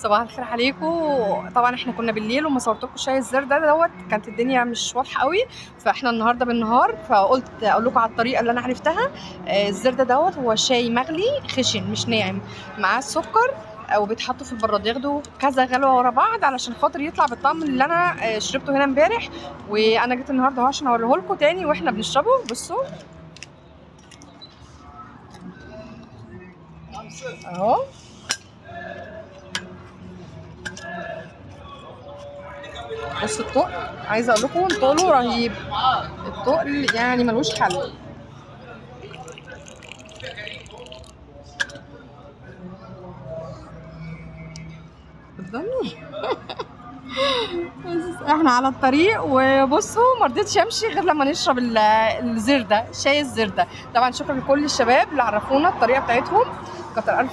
صباح الخير عليكم. طبعا احنا كنا بالليل وما صورتلكم شاي الزردة دوت، كانت الدنيا مش واضحة قوي، فاحنا النهارده بالنهار فقلت اقول لكم على الطريقة اللي انا عرفتها. الزردة دوت هو شاي مغلي خشن مش ناعم مع السكر، وبيتحطوا في البراد ياخدوا كذا غلوه ورا بعض علشان خاطر يطلع بالطعم اللي انا شربته هنا امبارح. وانا جيت النهارده اهو عشان اوريه لكم تاني واحنا بنشربه. بصوا اهو، بص الطقل، عايزه اقول لكم طوله رهيب، الطقل يعني ملوش حل. قدامي احنا على الطريق، وبصوا ما رضيتش امشي غير لما نشرب الزردة، شاي الزردة. طبعا شكرا لكل الشباب اللي عرفونا الطريقة بتاعتهم، كتر الف